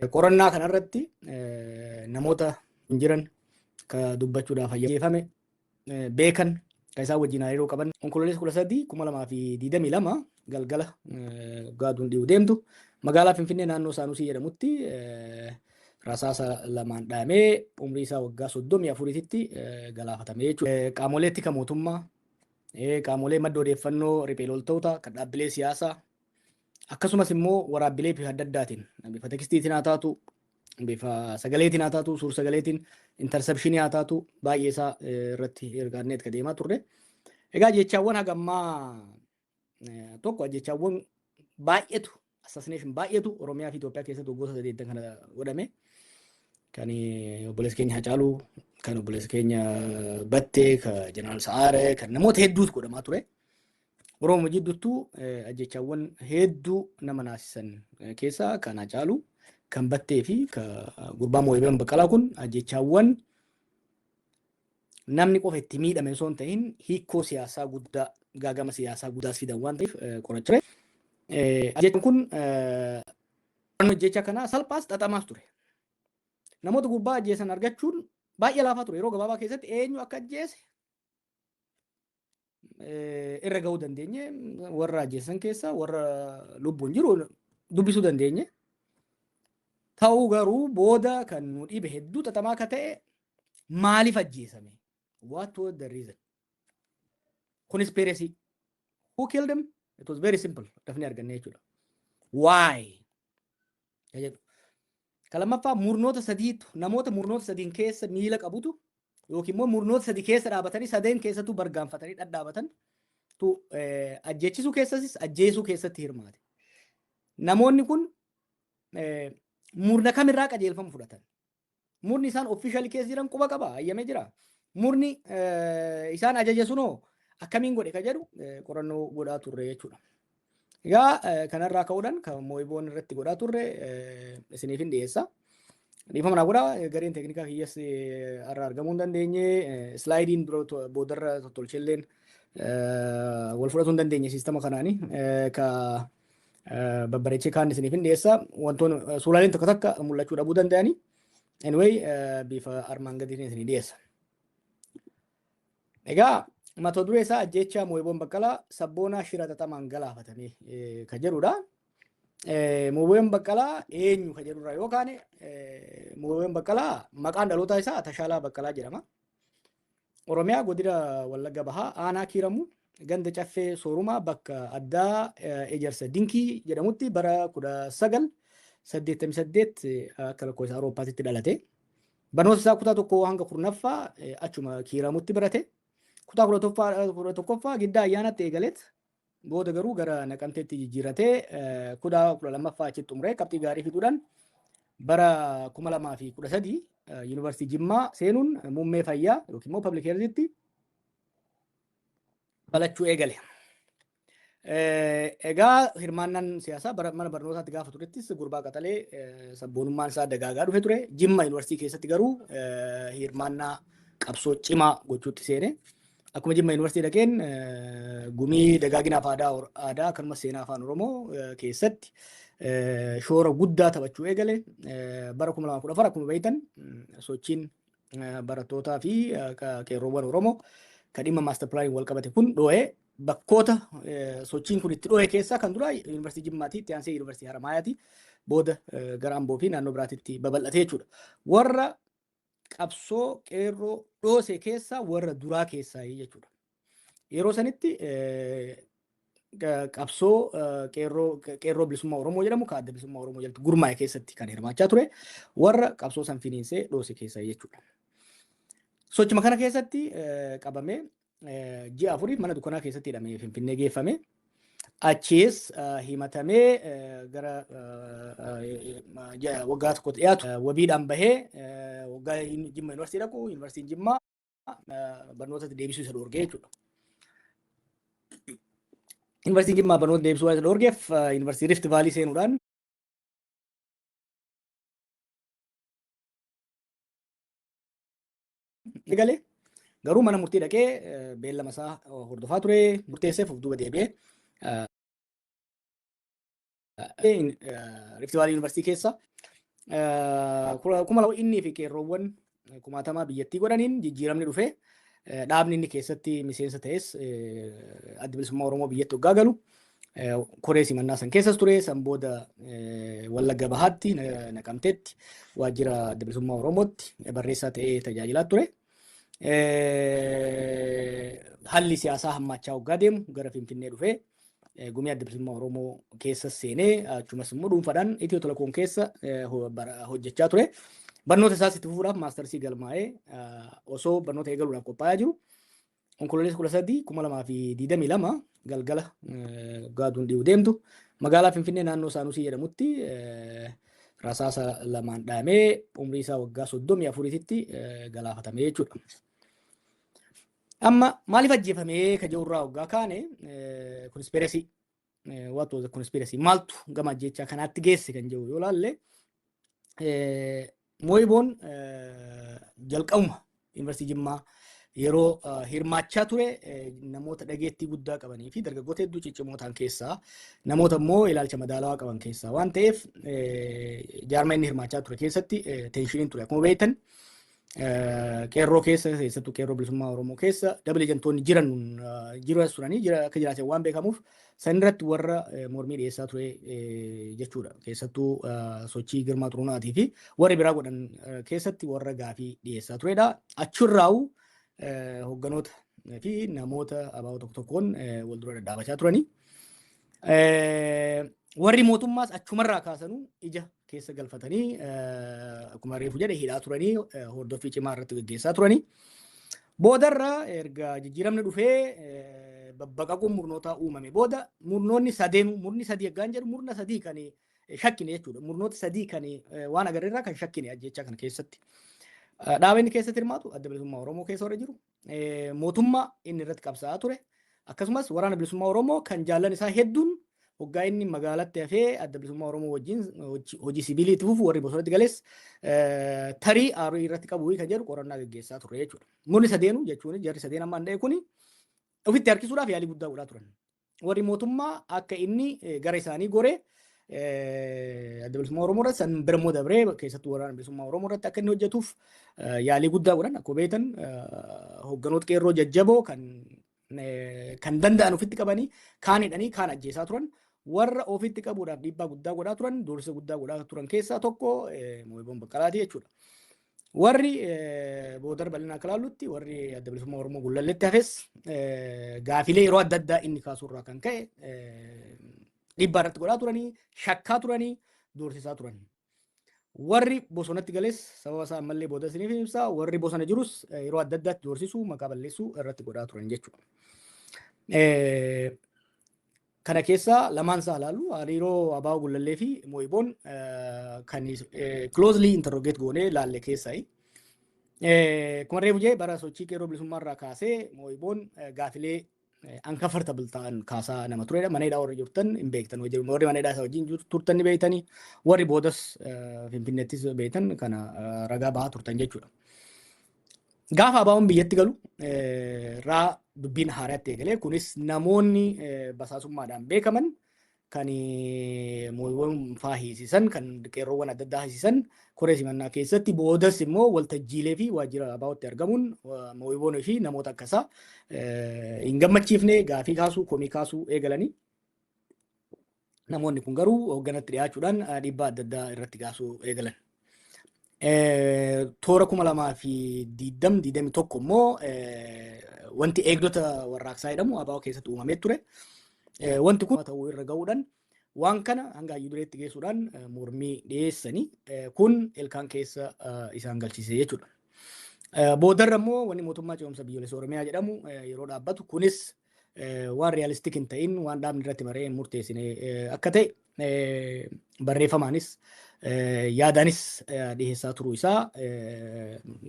Qorannaa kanarratti namoota jiran ka dubbachuudhaaf hayyameefame beekan kan isaan wajjin hariiroo qaban Onkololeessa 13 2022 galgala gaaduun dhiyuu deemtu magaalaa Finfinnee naannoo Saanusii jedhamutti rasaasa lamaan dhahamee umrii isaa waggaa 34tti galaafatame jechuudha. Qaamolee tika mootummaa, qaamolee madda odeeffannoo riphee loltoota, kan dhaabbilee siyaasaa akkasumas immoo waraabbilee bifa adda addaatiin, bifa tekstiitiin haa taatu, bifa sagaleetiin haa taatu, suur sagaleetiin, interceptionii haa taatu, baay'ee isaa irratti hirgaannee itti deemaa turre. Egaa jechaawwan hagammaa tokko jechaawwan baay'eetu, assassination baay'eetu Oromiyaa fi Itoophiyaa keessatti waggoota 8 kana godhame. Kan obboleessa keenya Hacaaluu, kan obboleessa keenya Battee, kan Jeneraal Sa'aaree, kan namoota hedduutu godhamaa ture. Oromoo jidduuttuu ajjechaawwan hedduu nama naasisan keessaa kan Hacaaluu, kan Battee fi kan gurbaa Moo'iboon Baqqalaa kun ajjechaawwan namni qofa itti miidhame osoo hin ta'in hiikoo siyaasaa guddaa, gaagama siyaasaa guddaas fidan waan ta'eef qorachaa ture. Ajjechaan kun ajjecha kanaa salphaas xaxamaas ture. Namoota gurbaa ajjeesan argachuun baay'ee laafaa ture. Yeroo gabaabaa keessatti eenyu akka ajjeese irra ga'uu dandeenye, warra ajjeesan keessaa warra lubbuun jiru dubbisuu dandeenye. Ta'uu garuu booda kan nu dhibe hedduu xaxamaa akka ta'e maaliif ajjeesame? What was the reason? Conspiracy. Who killed him? It was very simple. Dafnee arganne jechuudha. Why? Jedhu. Ka lammaffaa murnoota sadiitu, namoota murnoota sadiin keessa miila qabutu yookiin immoo murnoota sadii keessa dhaabatanii sadeen keessattuu bargaanfatanii dhadhaabatan tu ajjeechisuu keessattis ajjeesuu keessatti hirmaate. Namoonni kun murna kamirraa qajeelfama fudhatan? Murni isaan officially keessa jiran quba qaba, hayyamee jira. Murni isaan ajaje sunoo akkamiin godhe ka jedhu qorannoo godhaa turre jechuudha. Egaa kanarraa ka'uudhaan kan Moo'iboon irratti godhaa turre isiniif hin dhiyeessa. Dhiifama naa godhaa, gareen teeknikaa kiyyas har'a argamuu hin dandeenye, slideiin dura boodarra tottolchelleen wal fudhatuu hin dandeenye siistama kanaani ka babbareechee kaan isiniif hin dhiyeessa. Wantoonni suuraaleen tokko takka mul'achuu dhabuu danda'ani. Anyway, bifa armaan gadiitiin isinii dhiyeessa. Egaa mata duree isaa ajjeechaa Moo'iboon Baqqalaa sabboonaa shira xaxamaan galaafatame kan jedhudha. Moo'iboon Baqqalaa eenyu kan jedhurraa yoo kaane, Moo'iboon Baqqalaa maqaan dhalootaa isaa Tashaalaa Baqqalaa jedhama. Oromiyaa godina Wallagga Bahaa aanaa Kiiramuu ganda Caffee Soorumaa bakka addaa Ejersa Dinkii jedhamutti bara 1988 akka lakkoofsa Awurooppaatti dhalate. Barnoota isaa kutaa 1 hanga 10ffaa achuma Kiiramutti barate. Kutaa 11ffaa Giddaa Ayyaanaatti eegaleet booda garuu gara Naqamteetti jijjiiratee kutaa 12ffaa achitti xumuree qabxii gaarii fiduudhaan bara 2013 Yuunivarsiitii Jimmaa seenuun muummee fayyaa yookiin immoo public healthitti barachuu eegale. Egaa hirmaannaan siyaasaa bara mana barnootaatti gaafa turettis gurbaa qaxalee sabboonummaan isaa dagaagaa dhufe ture. Jimma Yuunivarsiitii keessatti garuu hirmaannaa qabsoo cimaa gochuutti seene. Akkuma Jimma Yuunivarsiitii dhaqeen gumii dagaagina aadaa akkasumas seenaa afaan Oromoo keessatti shoora guddaa taphachuu eegale. Bara 2014 akkuma beektan sochiin barattootaa fi qeerroowwan Oromoo kan dhimma master planiin wal qabate kun dho'ee, bakkoota sochiin kun itti dho'e keessaa kan dura Yuunivarsiitii Jimmaati, itti aansee Yuunivarsiitii Haramaayaati, booda gara Amboo fi naannoo biraatitti babal'ate jechuudha. Warra qabsoo qeerroo dhoose keessaa warra duraa keessaa jechuudha. Yeroo sanitti qabsoo qeerroo bilisummaa Oromoo jedhamu kan Adda Bilisummaa Oromoo jalatti gurmaa'e keessatti kan hirmaachaa ture, warra qabsoo san finiinsee dhoose keessaa jechuudha. Sochima kana keessatti qabamee ji'a 4f mana dukkanaa keessatti hidhamee Finfinnee geeffame. Achiis himatamee gara waggaa tokkotti dhiyaatu wabiidhaan bahee waggaa Jimma Yuunivarsiitii dhaqu Yuunivarsiitiin Jimmaa barnootatti deebisuu isa dhoorgee jechuudha. Yuunivarsiitiin Jimmaa barnoota deebisuu waan isa dhoorgeef Yuunivarsiitii Rift Vaalii seenuudhaan eegale. Garuu mana murtii dhaqee beellama isaa hordofaa ture, murteesseef of duuba deebi'ee Rift Vaalii Yuunivarsiitii keessa 2000 inni fi qeerroowwan kumaatamaa biyyattii godhaniin jijjiiramni dhufee, dhaabni inni keessatti miseensa ta'es Adda Bilisummaa Oromoo biyyatti hoggaa galu koree simannaa san keessas ture. San booda Wallagga Bahaatti, Naqamteetti, waajjira Adda Bilisummaa Oromootti barreessaa ta'ee tajaajilaa ture. Haalli siyaasaa hammaachaa hoggaa deemu gara Finfinnee dhufee gumii Adda Bilisummaa Oromoo keessa seenee, achumas immoo dhuunfaadhaan Itiyoo Telekoom keessa hojjechaa ture. Barnoota isaas itti fufuudhaaf maastarsii galmaa'ee osoo barnoota eegaluudhaaf qophaa'aa jiru, Onkololeessa 13, 2022 galgala gaaduun dhi'u deemtu magaalaa Finfinnee naannoo Saanusii jedhamutti rasaasa lamaan dhahamee umrii isaa waggaa 34tti galaafatame jechuudha. Amma maaliif ajjeefamee ka jedhurraa waggaa kaane, conspiracy, what was the conspiracy, maaltu gama ajjeechaa kanaatti geesse kan jedhu yoo laalle, Mooyiboon jalqabuma Yuunivarsiitii Jimmaa yeroo hirmaachaa ture namoota dhageettii guddaa qabanii fi dargaggoota hedduu ciccimoo ta'an keessaa, namoota immoo ilaalcha madaalawaa qaban keessaa waan ta'eef, jaarma inni hirmaachaa ture keessatti tensioniin ture. Akkuma beektan, qeerroo keessa, keessattuu Qeerroo Bilisummaa Oromoo keessa double agentoonni jiran jira turanii jira akka jiraatan waan beekamuuf, san irratti warra mormii dhiyeessaa ture jechuudha. Keessattuu sochii Girmaa Xurunaatii fi warri biraa godhan keessatti warra gaafii dhiyeessaa turedha. Achirraa'u hoogganoota fi namoota ABO tokko tokkoon wal dura dhadhaabachaa turanii. Warri mootummaas achumarraa kaasanuu ija keessa galfatanii, akkuma reefu jedhe, hidhaa turanii, hordoffii cimaa irratti gaggeessaa turanii. Boodarra erga jijjiiramni dhufee babbaqaquun murnootaa uumame booda, murnoonni sadeenuu, murni sadii eeggaan jedhu, murna sadii kan shakkine jechuudha. Murnoota sadii kan waan agarreerraa kan shakkine ajjechaa kana keessatti. Dhaaba inni keessatti hirmaatu, Adda Bilisummaa Oromoo keessa warra jiru, mootummaa inni irratti qabsaa'aa ture, akkasumas Waraana Bilisummaa Oromoo kan jaallan isaa hedduun hoggaa inni magaalatti hafee Adda Bilisummaa Oromoo wajjin hojii sibiilii itti fufu, warri bosonatti gales tarii aarii irratti qabu kan jedhu qorannaa gaggeessaa ture jechuudha. Murni sadeenuu jechuun jarri sadeen ammaan dha'e kuni ofitti harkisuudhaaf yaalii guddaa godhaa turan. Warri mootummaa akka inni gara isaanii goree Adda Bilisummaa Oromoo irratti, san bira immoo dabree keessattuu Waraana Bilisummaa Oromoo irratti akka inni hojjetuuf yaalii guddaa godhan. Akkuma beektan, hoogganoota qeerroo jajjaboo kan danda'an ofitti qabanii, kaan hidhanii, kaan ajjeesaa turan. Warra ofitti qabuudhaaf dhiibbaa guddaa godhaa turan, doorsisa guddaa godhaa turan keessaa tokko Mooyiboon Baqqalaati jechuudha. Warri boodar bal'inaa akka ilaallutti, warri Adda Bilisummaa Oromoo Gullalleetti hafes gaafilee yeroo adda addaa inni kaasuurraa kan ka'e dhiibbaa irratti godhaa turanii, shakkaa turanii, doorsisaa turan. Warri bosonatti gales, sababa isaa ammallee booda isiniif ibsa, warri bosona jirus yeroo adda addaatti doorsisuu, maqaa balleessuu irratti godhaa turan jechuudha. Kana keessaa lamaan isaa ilaallu, hariiroo ABO Gullallee fi Mooyiboon kan closely interrogate goonee laalle keessaa. Akkuma reefu jee, bara sochii Qeerroo Bilisummaa irraa kaasee Mooyiboon gaafilee uncomfortable ta'an kaasaa nama turedha. Mana hidhaa warri jirtan hin beektan. Warri mana hidhaa isa wajjin turtan ni beektanii. Warri boodas Finfinneettis beektan, kana ragaa bahaa turtan jechuudha. Gaafa ABO'n biyyatti galu irraa dubbiin haaraatti eegalee, kunis namoonni basaasummaadhaan beekaman kan mooyiiwwan faa hiisisan, kan qeerroowwan adda addaa hiisisan, koree simannaa keessatti, boodas immoo waltajjiilee fi waajjira ABO'tti argamuun mooyiiwwan fi namoota akkasaa hin gammachiifne gaafii kaasuu, komii kaasuu eegalanii. Namoonni kun garuu hoogganatti dhiyaachuudhaan dhiibbaa adda addaa irratti kaasuu eegalan. Toora 2020, 21 immoo wanti Eegdota Warraaqsaa jedhamu ABO keessatti uumamee ture. Wanti kun ta'uu irra ga'uudhaan, waan kana hanga hayyuu dureetti geessuudhaan mormii dhiyeessanii, kun ilkaan keessa isaan galchise jechuudha. Boodarra immoo wanni Mootummaa Ce'umsa Biyyoolessa Oromiyaa jedhamu yeroo dhaabbatu, kunis waan realistic hin ta'in, waan dhaabni irratti maree hin murteessine akka ta'e barreeffamaanis yaadaanis dhiyeessaa turuu isaa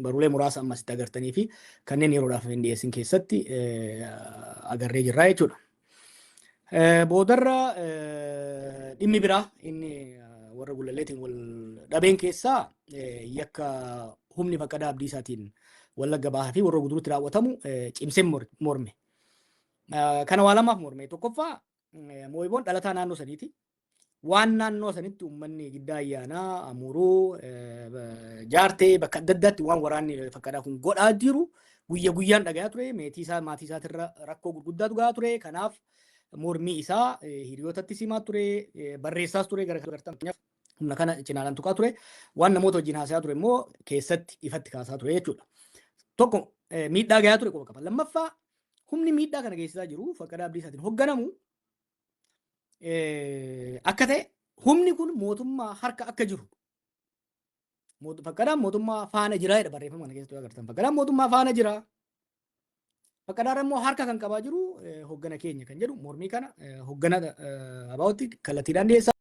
baruulee muraasa ammasitti agartanii fi kanneen yeroodhaaf hin dhiyeessin keessatti agarree jirra jechuudha. Boodarra dhimmi biraa inni warra Gullalleetiin wal dhabeen keessaa yakka humni Faqqadaa Abdiisaatiin Wallagga Bahaa fi warra Gudurutti raawwatamu cimsee morme. Kana waa lamaaf morme. Tokkoffaa, Mooyiboon dhalataa naannoo saniiti. Waan naannoo sanitti uummanni Giddaa Ayyaanaa, Amuruu, Jaartee, bakka adda addaatti waan waraanni Faqqadaa kun godhaa jiru guyya guyyaan dhagayaa ture. Meetii isaa, maatii isaatirra rakkoo gurguddaatu gahaa ture. Kanaaf mormii isaa hiriyootatti simaa ture, barreessaas ture, gara gartan humna kana cinaadhaan tuqaa ture. Waan namoota wajjin haasayaa ture immoo keessatti ifatti kaasaa ture jechuudha. Tokko, miidhaa gahaa ture quba qaba. Lammaffaa, humni miidhaa kana geessisaa jiru Faqqadaa Abdiisaatiin hogganamu akka ta'e, humni kun mootummaa harka akka jiru, Faqqadaan mootummaa faana jira jedha barreeffama kana keessatti agartan. Faqqadaan mootummaa faana jira. Faqqadaan immoo harka kan qabaa jiru hoggana keenya kan jedhu mormii kana hoggana ABOtti kallattiidhaan dhiyeessaa.